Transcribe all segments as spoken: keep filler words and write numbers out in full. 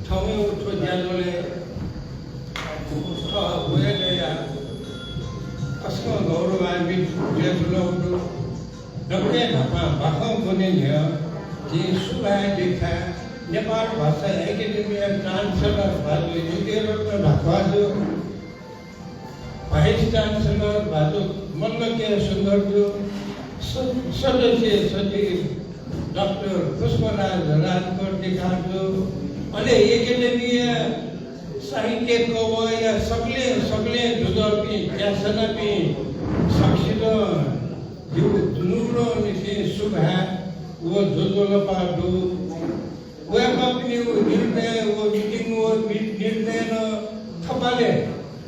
थौंया थ्व ज्याझ्वलय् थः वय्‌तया तसकं गौरवान्वित जुयाच्वनागु दु। दकलय् न्हापां बाखं ब्वने न्ह्यः जिं सुभाय् देछाये नेपाल भाषा एकेडेमीया Chancellor भाजु इन्दिरत्न ढाकवाजु, Vice Chancellor भाजु मल्ल के सुन्दरजु, स-, सदस्य सचिव डाक्टर पुष्पराज राजकर्णिकार देखाजु, अले एकेडेमीया साहित्य कवःया सकलें, सकलें दुजःपिं, त्यासनापिं सकसितं जिगु नुगलंनिसें सुभाय् व ज्वजलपा दु। वय्‌कःपिनिगु निर्णय व meeting व मि-, निर्णय नं थपालय्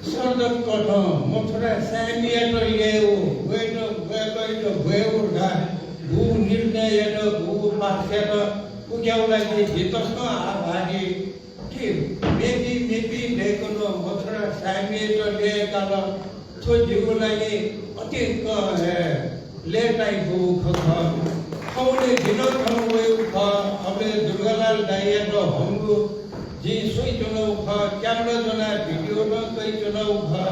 सरदर कथं मथुरा सायमियात ल्ययेगु, वय्‌त, वय्‌कःयात ब्वयेगु धकाः गुगु निर्णय यात, गुगु पास यात, उकिया लागि जि तसकं आभारी। कि मेपिं, मेपिं दय्‌कं नं मथुरा सायमियात ल्ययेकाल। थ्व जिगु लागि अति क-, हे, लय्‌ताइ बूगु खँ खः। थौंले जि नं थन वयागु खः। अबलय् दुर्गालाल दाइयात हंगु जिं स्वयाच्वनागु खः। क्यामेरा ज्वनाः video नं कयाच्वनागु खः।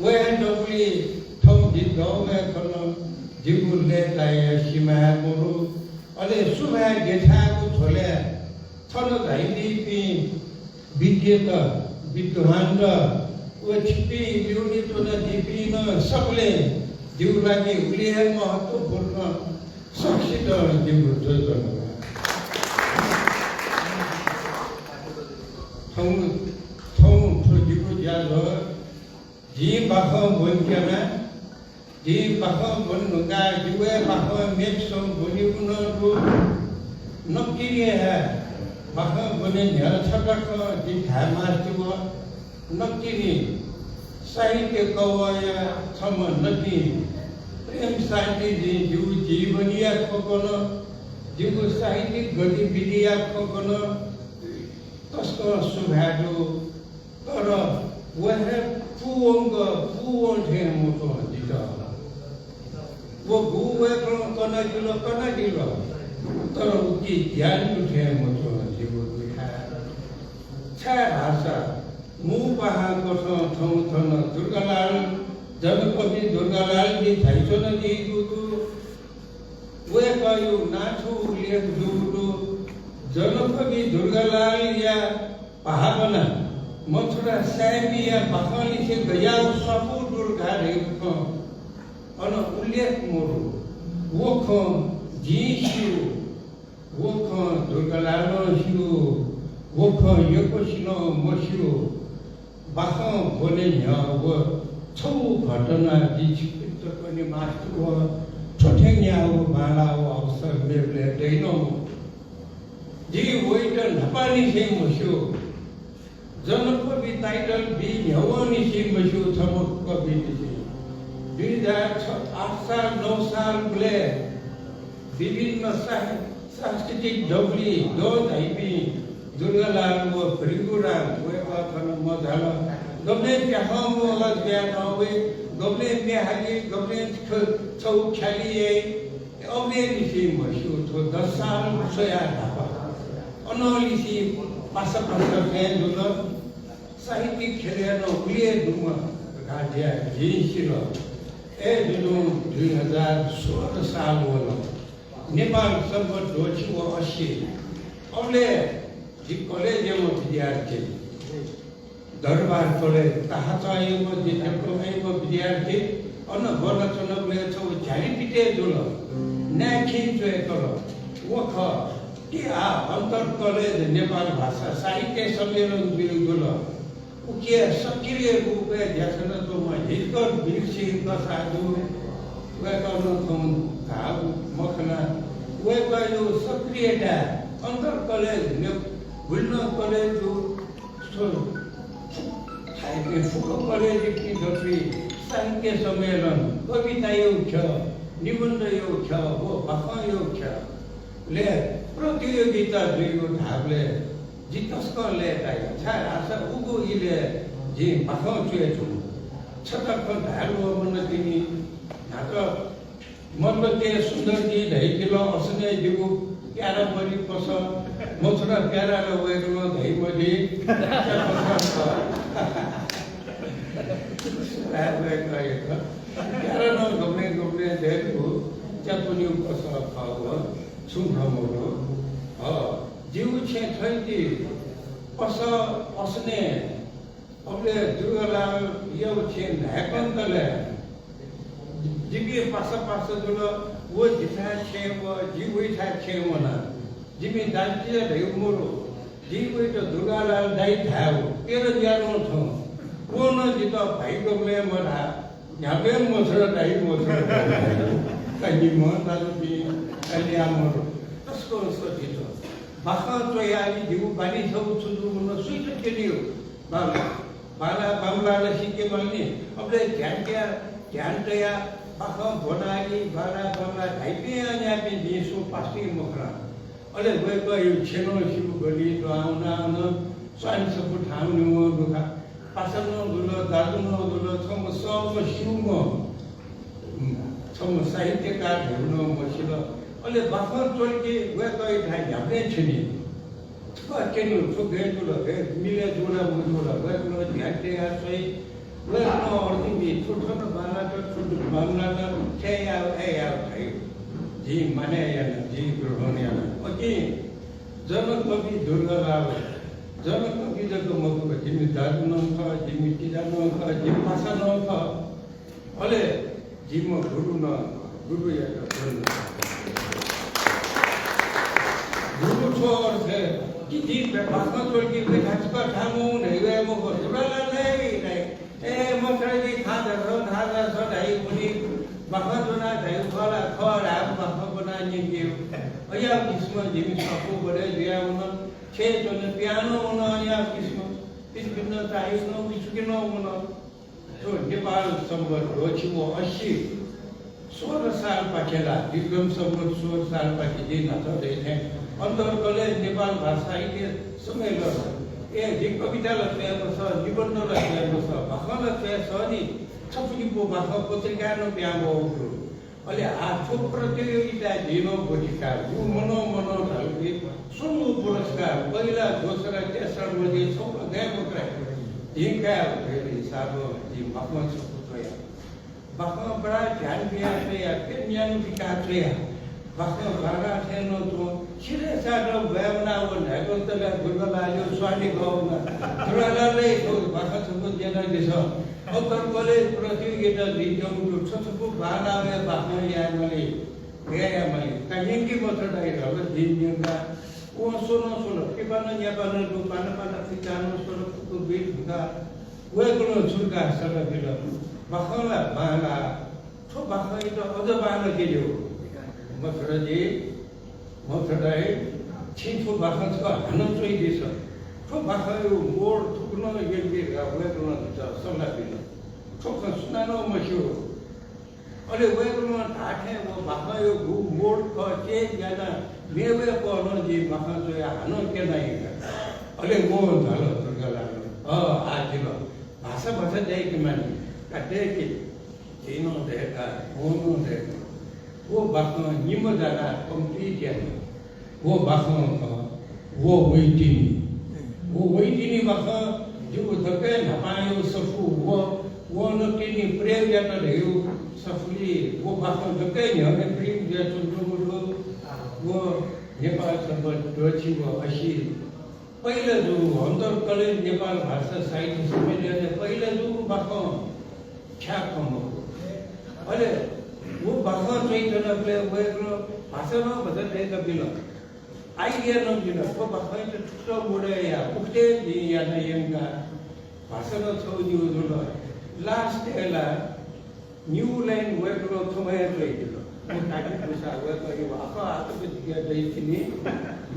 व हे दबुलिइ थौं जि दःगु हे खँ नं जिगु लय्‌ताया सिमा हे मदु। अले सुभाय् देछायेगु झ्वलय् थन झायादीपिं विज्ञत, विद्वान्त व छिपिं ल्यूने च्वनादीपिं नं सकलें जिगु लागि उलि हे महत्त्वपूर्ण, सकसितं जिगु ज्वजलपा। थौं, थौं थ्व जिगु ज्याझ्वः जिं बाखं ब्वने क्यना। जिं बाखं ब्वने धुंकाः जिगु हे बाखं मेपिसं ब्वनीगु नं दु। नकतिनि हे बाखं ब्वने न्ह्यः छता खँ जिं धाये मास्ति वः। नकतिनि साहित्य कवःया छम्ह नकतिनि प्रेम शान्तिजुं जिगु जीवनीया खँ कन, जिगु साहित्यिक गतिविधिया खँ कन। तसकं सुभाय् दु। तर व हे पूवंक पूवं थें मच्वं जितः। व गु वय्‌कलं कनादिल, कनादिल, तर उकी ज्ञान दु थें मच्वं जिगु दुथाय्। छाय्‌धाःसा मू पाहां कथं थौं थन दुर्गालाल, जनकवि दुर्गालालजी झायाच्वनादीगु दु। वय्‌कःयागु नांथू उल्लेख जूगु दु। जनकवि दुर्गालालया भावना मथुरा सायमिया बाखंलिसे गज्याःगु स्वापू दु धकाः धइगु खँ अन उल्लेख मदु। व खँ जिं स्यू, व खँ दुर्गालालं स्यू, व खँ यक्वसिनं मस्यू। बाखं ब्वने न्ह्यः व छगू घटना जि छिकपिन्त कने मास्ति वः। थ्व थें न्यायेगु बांलाःगु अवसर मेबलय् दइ नं मखु। जिं वइत न्हापांनिसें मस्यू। जनकवि title बी न्ह्यवंनिसें मस्यू, छम्ह कविनिसें। दुई हजार आठ साल, नौ सालबलय् विभिन्न साहि-, सांस्कृतिक दबुलिइ दँ झाइपिं दुर्गालाल व भृगुराम वय्‌कः थन मझाल। गबलें प्याखं मवः जुयाः थन वइ, गबलें म्ये हाली, गबलें छ-, छगू ख्यालि याइ, अबलय्‌निसें मस्यू। थ्व दस साल स्वयाः न्हापा अनंलिसे पासा पासा थें जुल। साहित्यिक ख्यलय् नं उलि हे दुम्ह धकाः जिं सिल। अय्‌जूगुलिं दुई हजार सोह्र साल वल। नेपाल संवत् द्वःछि व असी। अबलय् जि कलेजयाम्ह विद्यार्थी, दरबार कलेज ताहाचाःयाम्ह जि diploma याम्ह विद्यार्थी, अन ब्वनाच्वनाबलय् छगू झ्यालीपित्तय् जुल। नाय्‌खिं च्वय्‌कल। व खः कि आः अन्तर कलेज नेपाल भाषा साहित्य सम्मेलन जुइगु जुल। उकिया सक्रिय रूपय् ज्या यानाच्वंम्ह हितकर वीरसिंह कसाः जु, वय्‌कलं थौं धाःगु मखना। वय्‌कःयागु सक्रियताय् अन्तर कलेज, ने-, गुलिनं कलेज जु, थ्व, थाय्‌पिं फुक्क कलेजपिं दथुइ साहित्य सम्मेलन, कवितायागु ख्यः, निबन्धयागु ख्यः व बाखंयागु ख्यलय् प्रतियोगिता जुइगु धाःबलय् जि तसकं लय्‌ताया, छाय्‌धाःसा उगु इलय् जिं बाखं च्वयाच्वंगु। छता खँ धाये ल्वःमन तिनि। न्हाचः मल्ल के सुन्दरजी धयादिल, असनय् जिगु प्याराबरी पसः। मथुरा प्याराल वय्कलं धइमदी, च्यापसः खः। वय्कःयात प्यारालं गबलें गबलें दय्कू, च्यापुनिगु पसः खः व, छुं खँ मदु। अ, जिगु छेँ थ्वइति पसः असनय् अबलय् दुर्गालालयागु छेँ न्हाय्कंतले जिपिं पासा पासा जुल, व जिथाय् छेँ वः, जि वइथाय् छेँ वना। जिमि दाजुकिजा धइगु मरु, जिं वइत दुर्गालाल दाइ धायेगु, तेरज्यानं थौं। वं नं जितः भाइ गबलें मधाः, न्ह्याबलें मथुरा दाइ, मथुरा दाइ धायेगु। का निम्ह दाजुपिं, का ल्याः मरु, तसकं सः जितः। बाखं च्वयाः जिगु बानी छगू छु जूगु नं सुइत क्यनीगु। बांला, बांला बांमलाः ला सीके माल नि। अबलय् ध्यान तया, ध्यान तया, बाखं ब्वनाः नि, बांला बांमलाः धाइपिं अज्याःपिं जिं सुं पासापिं मखना। अले वय्कःयागु छेँ नं स्यू, गल्ली दुहां वनाः नं स्वां छपु थाहां वनेवं दुखा। पासा नं जुल, दाजु नं जुल, छम्ह सःम्ह स्यूम्ह, उम्, छम्ह साहित्यकार धइगु नं मसिल। अले बाखं च्वलिके वय्कःयाथाय् न्ह्याबलें थ्यनी। थ्व क्यनु, थ्व गय् जुल, गय् मिलय् जुल, मजुल, वय्कलं ध्यान तयाः स्वइ। वय्कलं अर्जुनपिं, थ्व थन बांलात, थ्व बांमलात, थथे याये, अथे याये धाइ। जिं मानय् याना, जिं ग्रहण याना। अकिं जनकवि दुर्गालाल, जनकवि जक मखु, जिमि दाजु नं खः, जिमि किजा नं खः, जिमि पासा नं खः। अले जिमि गुरु नं, गुरुयात धन्यवाद। गुरु छु अर्थ हे, कि जिं बाखं च्वलिके वये धाःसा थाहां वं धइगु हे मखु, दुर्गालाल हे धाइ। ए, मथुराजी, थाहां झासँ, थाहां झासँ धाइ, उलि बाखं च्वना धाइ, खः ला, खः धाः, बाखं ब्वनाः न्यंकेगु। अज्याःगु किसिमं जिमि सफू बढय् जुयाः वन, छेँय् च्वन, पिहां नं वन, अज्याःगु किसिमं पितृपिन्त चाःहिक नं, उलि छुके नं वन। थ्व नेपाल संवत् द्वःछि व असी, सोह्र सालपाखे ला, विक्रम संवत् सोह्र सालपाखे जिं न्हाचः धयाथें अन्तर्कलय् नेपाल भाषा साहित्य सम्मेलन, ए, जिं कविता ला च्वयागु सः, निबन्ध ला च्वयागु सः, बाखं ला च्वया सः नि, छपु निपु बाखं पत्रिकाय् नं पिहां वःगु दु। अले आः थ्व प्रतियोगिताय् जिं नं ब्वति काये, गुगु मनं मनं धाल कि स्वंगू पुरस्कार, पहिला, दोस्रा, तेस्रा मध्ये छगू ला गय् मखु ला, जिं काये धइगु हिसाबं जिं बाखं छपु च्वया। बाखं बडा ध्यान बियाः च्वया, प्यन्हु न्यान्हु बिकाः च्वया। बाखं बांलाः थें नं च्वं। सिधय् सादं ब्वाँय् वनाः व न्हाय्कंतले दुर्गालालयागु स्वांलि गः वना। दुर्गालालय् थ्व बाखं छपु न्यनादिसँ। अन्तर्कलय् प्रतियोगिता जुइत्यंगु दु, छपु छपु बांलाः वया बाखं याये माली, गय् याये माली। का न्यंकि मथुरा दाइ धाल, जिं न्यंका। वं स्वनं स्वल, पिपानं न्यापानं दु, पानं पानं फिचानं स्वल, फुक्क बुइ धुंकाः वय्कलं छुर्काः सल्लाह बिल, बाखं ला बांलाः, थ्व बाखंयात अझ बांलाकेज्यू। मथुराजी, मथुरा दाइ, छिं थ्व बाखं छकः हानं च्वइदिसँ। थ्व बाखंयागु मोड थुकथं यंके धकाः वय्कलं जितः सल्लाह बिल। थ्व खँ सुनानं मस्यू। अले वय्कलं धाःथें व बाखंयागु मोड खः change यानाः मेगु पहलं जिं बाखं च्वयाः हानं क्यना यंका। अले वं धाल, दुर्गालालं, अ, आः जिं भाषा भाषा दय्के मानि, का दय्के। जिं नं दय्का, वं नं दय्का। व बाखं निम्ह जानाः complete याना। व बाखं खः, व वइतिनि। व वइतिनि बाखं जिगु दकलय् न्हापांयागु सफू, व, वं नं तिनि प्रयोग यात धइगु सफुलिइ व बाखं दकलय् न्ह्यःने print जुयाच्वंगु दु। व नेपाल संवत् द्वःछि व असी। पहिला जूगु अन्तर्कलय् नेपाल भाषा साहित्य सम्मेलनय् पहिला जूगु बाखं, छाय् खँ मखु। अले व बाखं च्वइथनाबलय् वय्कलं भाषा नं भचा दय्का बिल। Idea नं बिल। थ्व बाखंयात थुकथं मोडय् या, उकथं जिं याना यंका। भाषा नं छगू निगू जुल। Last-य् ला New Line वय्कलं थःम्हं हे च्वयादिल। व ताकि पुसा वय्कःयागु आखः आखः जिके दइतिनि।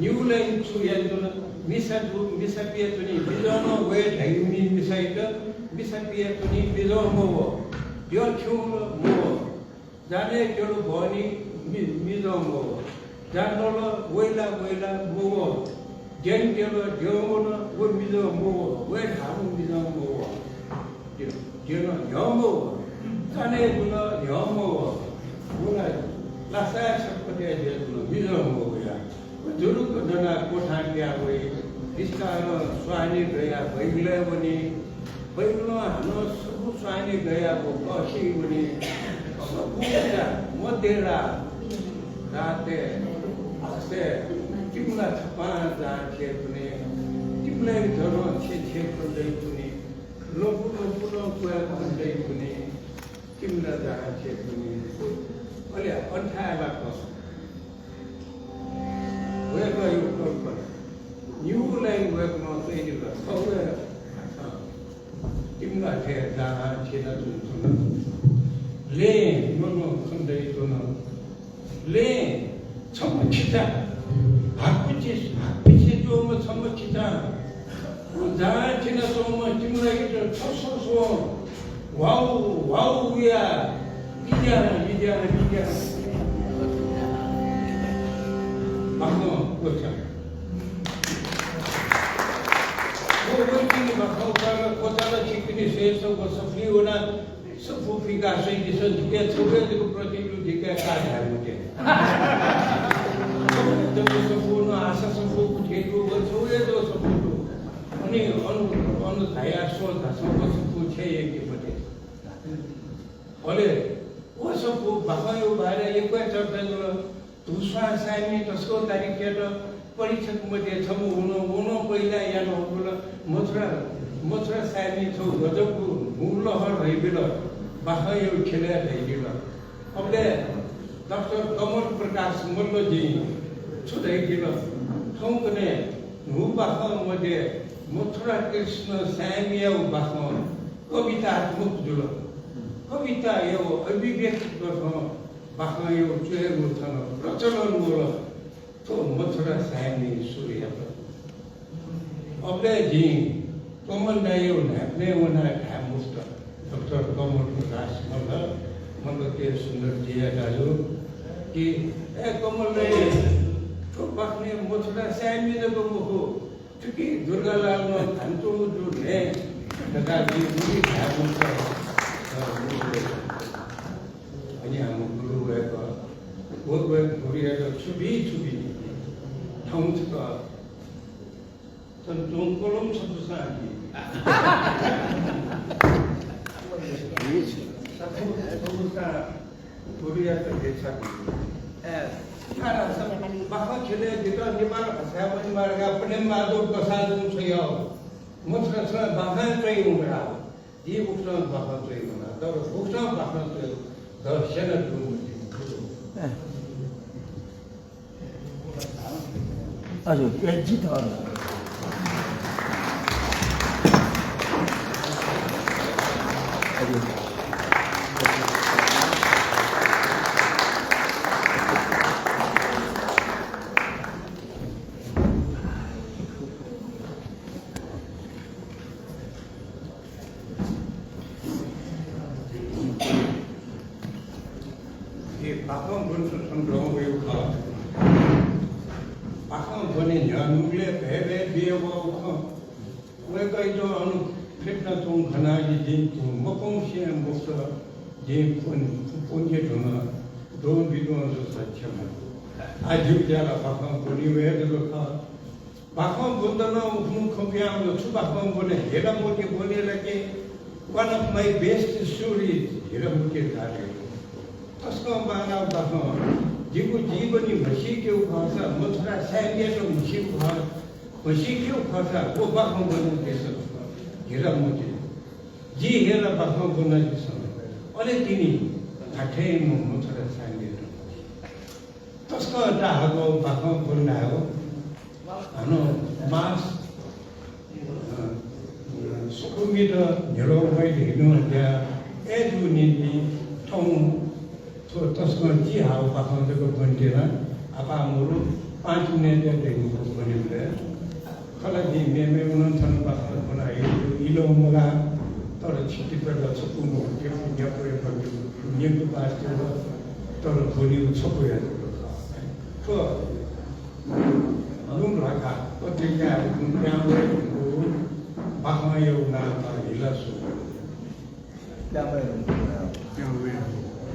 New Line छु यानादिल, मिसा दु, मिसा पियाच्वनी, मिजं नं वये धइगुलिं मिसायात, मिसा पियाच्वनी, मिजं मवः। द्यः थ्यंगु मवः। जाने द्यः बहनी मि-, मिजं मवः। जान्हल वइला वइला मवः। द्यने द्यल द्यं वन, व मिजं मवः, वये धाःम्ह मिजं मवः। द्यन, द्यन न्ह्यः मवः। जाने जुल न्ह्यः मवः। व ला लासाय् छटपटय् जुल, मिजं मवया। व जुरुक्क कोठां पिया वइ। बिस्तारं स्वाहाने गया बैगलय् वनी। बैगलं हानं सफू स्वाहाने गया व कःसिइ वनी। सफू पिया मध्य रात, रातय्, आकाशय् तिमिला छपां जाहां छेँ तुनि। तिमिला झनं छेँ छेँ खँ दइ तुनि। लपु लपु नं क्वय् खँ दइ तुनि। तिमिला जाहां छेँ तुनि। अले अन्थाय् लाक वय्कःयागु कल्पना। निगू लाइन वय्कलं च्वयादिल। थ्व हे भाषां तिमिला थें जाहां छेँ तुनि। लँय् न्वन्वं खँ दइ तुनि। लँय् छम्ह खिचा, हाकुचे, हाकुचे च्वंम्ह छम्ह खिचा, जाहां छेँ च्वंम्ह तिमिला इत छस्वः स्वः वाउ, वाउ उया, इज्या, इज्या, इज्या। बाखं क्वचाल। व वइतिनि बाखं क्वचाल, क्वचाल छिकपिनि स्वयेसं व सफुलिइ वना, सफू फुइका स्वयादिसँ, जिके छगू हे जक प्रतिज्ञा दु, जिके का धाये मते। छगू हे जक सफू नं आशा सफू उठे दु, व छगू हे जक सफू दु। अनि अन, अन धाया स्व धासं व सफू छेँ यय्के मते। अले व सफू बाखंयागु बारे यक्व चर्चा जुल। धुस्वां साय्मि तसकं तारिखयात परीक्षक मध्ये छम्ह हुन, व नं पहिला याना हःबल। मथुरा, मथुरा साय्मि छगू गजबगु मू लहर हइबिल, बाखंयागु ख्यलय् धइबिल। अबलय् डाक्टर कमल प्रकाश मल्लजीं छु धइबिल, थौंकन्हय् न्हू बाखं मध्ये मथुरा कृष्ण साय्मियागु बाखं कवितात्मक जुल। कवितायागु अभिव्यक्ति कथं बाखंयागु च्वयेगु थन प्रचलन वल। थ्व मथुरा साय्मिं सुरु यात। अबलय् जिं कमल दाइयागु न्हाय्पनय् वनाः धाये मफुत। डाक्टर कमल प्रकाश मल्ल, मल्ल के सुन्दरजीया दाजु कि, ए कमल दाइ, थ्व बाखनय् मथुरा साय्मि जक मखु, थुकी दुर्गालाल नं थानाच्वंगु दु न्हय् धकाः जिं गुरुइ धाये मफुत। अ, गुरु वय्कः। अनि हाम्रो गुरु वय्कः, व, व गुरुयात छु बी, छु बी, थौं छकः थन तुं कलम छपुसां बी। छपुसां गुरुयात भेक्षा बी। ए, बाखं ख्यलय् जितः नेपाल भाषाय् वनेमाः धकाः प्रेमबहादुर कसाःजुं छ्वयाहःगु। मथुरा छं बाखं च्वइ हुँ धकाः। जिं उकथं बाखं च्वइ मखु, तर उकथं बाखं च्वयेगु द स्यना दुम्ह जिमि गुरु। हजुर, ए, जित हजुर। ए, बाखं ब्वनेत थन दं वयागु खः। बाखं ब्वने न्ह्यः नुगलय् भयभय बियावःगु खः। वय्कःयात अन फ्यतुनाच्वंगु खनाः जिं मकंसे मखुत, जिं प्वने, प्वने धुन, द्वं बिद्वं जूसा क्षमा। आः जिगु ज्या ला बाखं ब्वनेगु हे जक खः। बाखं ब्वनेत नं उखुन्हु खँ पिहां वल, छु बाखं ब्वने, हिरा मोती ब्वने ला के? One of my best stories, हिरा मोती धाःगु। तसकं बांलाःगु बाखं, जिगु जीवनी म्हसीकेगु खःसा, मथुरा साय्मियात म्हसीकेगु खः, म्हसीकेगु खःसा, व बाखं ब्वनादिसँ, हिरा मोती। जि हे ला बाखं ब्वनादिसँ। अले तिनि धात्थें मथुरा साय्मियात म्हसी। तसकं ताःहाकः बाखं ब्वने धायेगु। हानं मास, अ, सुकुमित न्ह्यलं वये धुन ज्या अय्जूगु निंतिं थौं थ्व तसकं चिहाःगु बाखं जक ब्वनेत्यना। आपाः मरु, पाँच मिनेट दइगु ब्वनेबलय् खला जिं मेमेगु नं थन बाखं ब्वना इलं मगाः, तर छिकपिन्त ला छकू मखु, प्यपु न्यापु हे ब्वनेगु, न्यंकपाः च्वल, तर ब्वनेगु छकू हे जक खः। थ्व लुमलाका पत्रिकाय् लुमलाका बाखंयागु नां खः हिला सु।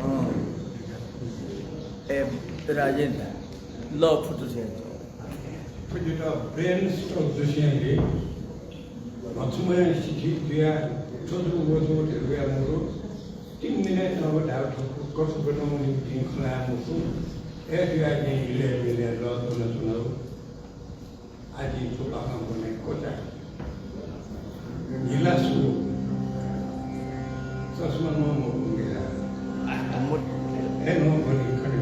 अँ। ए, राजेन्द्र, ल फुटु छेँ। थ्व जितः ब्रेन स्ट्रोक जुसेंलि भचुम्ह शिक्षित जुयाः थ्व जू व जू धयागु याये मखु। तीन मिनेट नं धायेगु कथोपकथन निंतिं खँ ल्हाये मखु। अय् जुयाः जिं इलय् ब्यलय् लः त्वनाच्वनागु। आः जिं थ्व बाखं ब्वने क्वचाये। न्हिला सु। चस्मा नं मखु, न्हिला। अय् नं ब्वने खने।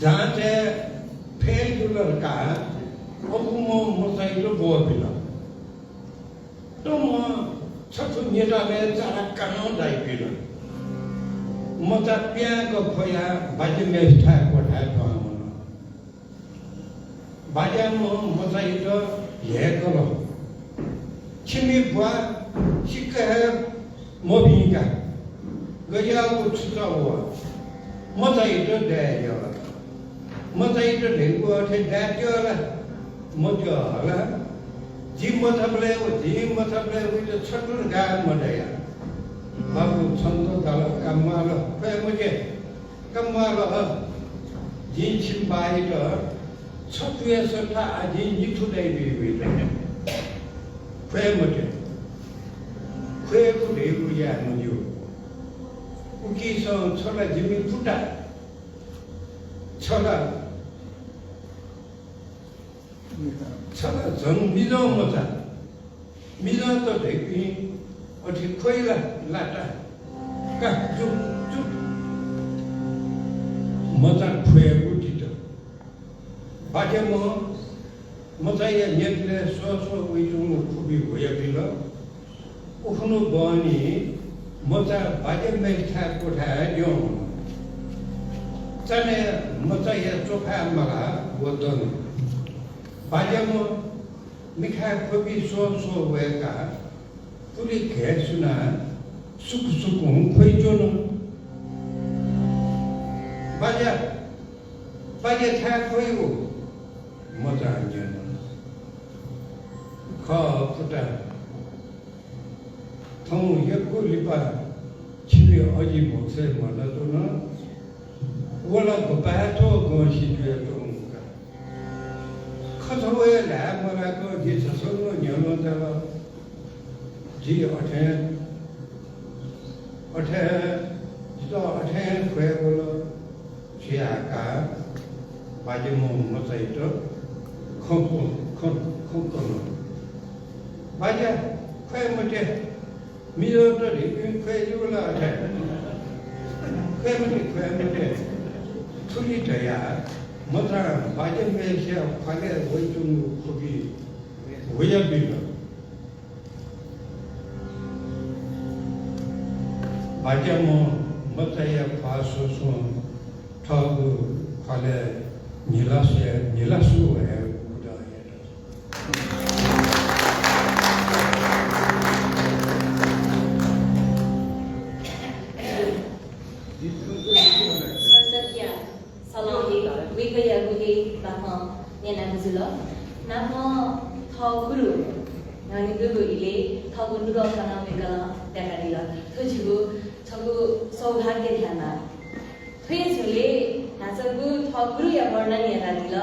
जाँचय् फेल जुल धकाः अबुम्ह मचायात ब्वःबिल। तःम्हं छथु न्यतालय् चालाक्क नं दाइबिल। मचा प्यां ख्वयाः बाज्याम्हय्सिथाय् क्वथाय् दुहां वन। बाज्याम्हं मचायात ह्यय्कल। छिमि ब्वाः सिक्क हे मभिंका। गज्याःगु छु चाःगु व? मचायात दाये यः। मचायात धइगु अथे दाये त्यः ला? मत्यः ला? जि मथाबलय् व, जि मथाबलय् वइत छथु धकाः मधया। बाबु, छन्त दाल का म्वाःल, ख्वये मते। का म्वाःल, जिं छिमि बाःयात छथुया सट्टा आः जिं निथु दाइबी वइत। ख्वये मते। ख्वयेगु धइगु याये मज्यू। उकिसं छ ला जिमि पुता, छ ला, छ ला झन मिजं मचा। मिजंत धइपिं अथे ख्वइ ला लाता? का, चुप, चुप। मचा ख्वयेगु दित। बाज्याम्ह मचाया न्यतालय् स्वः स्वः वइच्वंगु खुबि ह्वयाबिल। उखुन्हु बहनी मचा बाज्याम्हय्सिथाय् क्वथाय् द्यं वन। चान्हय् मचाया च्वफाय् मालाः व दन। बाज्याम्ह मिखाय् ख्वबि स्वः स्वः वय्काः पुलि घय्सुनाः सुकुसुकुं ख्वइच्वन। बाज्या, बाज्या छाय् ख्वइ व? मचां न्यन। खः पुता, थौं यक्व लिपा छिमि अजि भोक्सय् म्वानाच्वन। व ला गपाय्थ्व गंसि जुयाच्वंगु का। खथवय् ल्हाये मलाक जि झसंक न्ह्यलं झाल। जि अथें, अथें, जितः अथें ख्वये वल। थुयाकाः बाज्याम्ह मचायात खँ, खँ, खँ कन। बाज्या, ख्वये मते। मिजंत धइपिं ख्वये ज्यू ला अथे? ख्वये मते, ख्वये मते। थुलि धयाः मचां बाज्याम्हय्सिया ख्वालय् वइच्वंगु खुबि ह्वयाबिल। बाज्याम्ह मचाया ख्वाः स्वस्वं थःगु ख्वालय् न्हिलासु, न्हिलासु हे उदः यात। सर्जकया सलंले वय्कःयागु हे बाखं न्यनागु जुल। नापं थः गुरु न्ह्यःने दुगु इलय् थःगु नुगः खँ नं वय्कलं ब्याकादिल। थ्व जिगु छगू सौभाग्य धायेमाः। थ्व हे झ्वलय् न्हाचःगु थः गुरुया वर्णन यानादिल।